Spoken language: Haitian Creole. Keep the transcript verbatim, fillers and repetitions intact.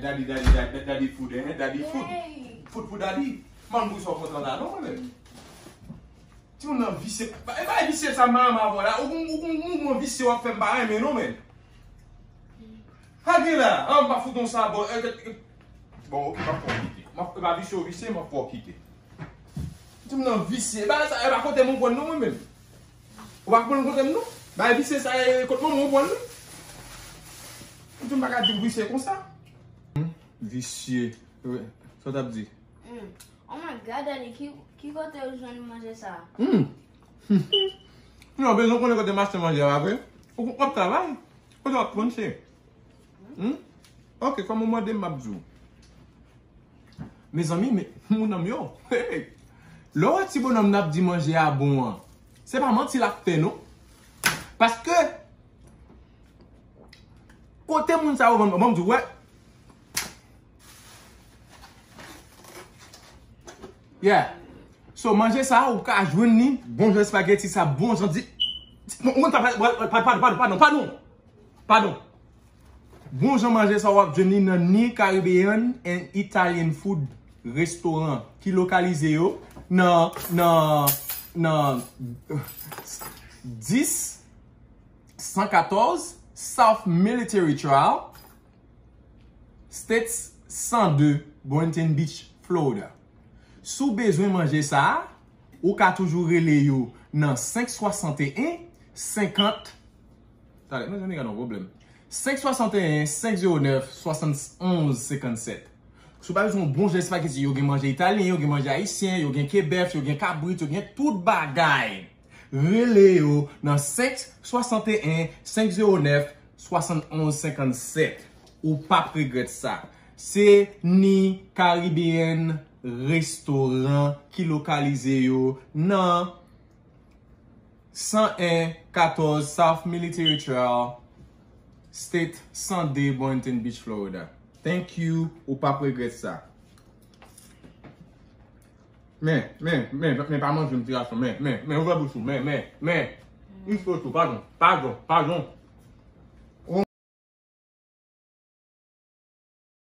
Daddy, daddy, daddy, daddy food, hein? Daddy food. Food pou daddy. Manm pou sa w kontan la, non, mwen menm. Timoun nan visye. E pa visye sa, manman avè w la. Ou gon, ou gon mouvman visye w ap fè m pa renmen, non, men. Sa gen la? An, m pa fout yon sabò. Bon, ok, m ap fè w kite. M ap, e pa visye w visye, m ap fè w kite. Timoun nan visye. E pa sa, e pa kote m ou pran non, mwen menm. Ou pa konn kote m non? Bay visye sa e kot manman ou pran li? Ou di m pa ka di w visye konsa. Hmm, visye. Wi. Sa w t ap di? Hmm. Oh my God, Daddy, ki, ki kote ou jwenn manje sa? Hmm. Non, bezwen konnen kote m achte manje a, pa vre? Ou, w ap travay? Kote w ap pran, cheri? Hmm? Ok, kòm ou mande m, m ap di w. Mezanmi, men, moun nan m yo. Hey! Lè w wè ti bonòm nan ap di manje a bon an, se pa manti l ap fè non. Paske, kote moun sa yo vann, ban m di w, wè. Yeah. So, manje sa, ou ka jwenn li, bon jan espageti sa, bon jan di, bon, ou konn sa, pa, pa, pa, padon, padon, padon, padon. Padon. Bon jan manje sa w ap jwenn li nan Ni Caribbean and Italian Food Restaurant ki lokalize yo nan, nan, nan dis san katòz South Military Trail, States san de, Boynton Beach, Florida. Si w bezwen manje sa a, ou ka toujou rele yo nan senk swasanteyen senkant. Talè, mezanmi, gade yon pwoblèm. Senk swasanteyen senk zewo nèf swasann onz senkannsèt. Si w pa bezwen yon bon jan espageti, yo gen manje italyen, yo gen manje ayisyen, yo gen kebèf, yo gen kabrit, yo gen tout bagay. Rele yo nan senk swasanteyen senk zewo nèf swasann onz senkannsèt. Ou p ap regrèt sa. Se Ni Caribbean Restaurant ki lokalize yo nan san en katòz South Military Trail, State san de, Boynton Beach, Florida. Thank you, ou p ap regrèt sa. Men, men, men, men, pa manje m, ti gason, men, men, men, ouvè bouch ou, men, men, men. Ifo tou, padon, padon, padon.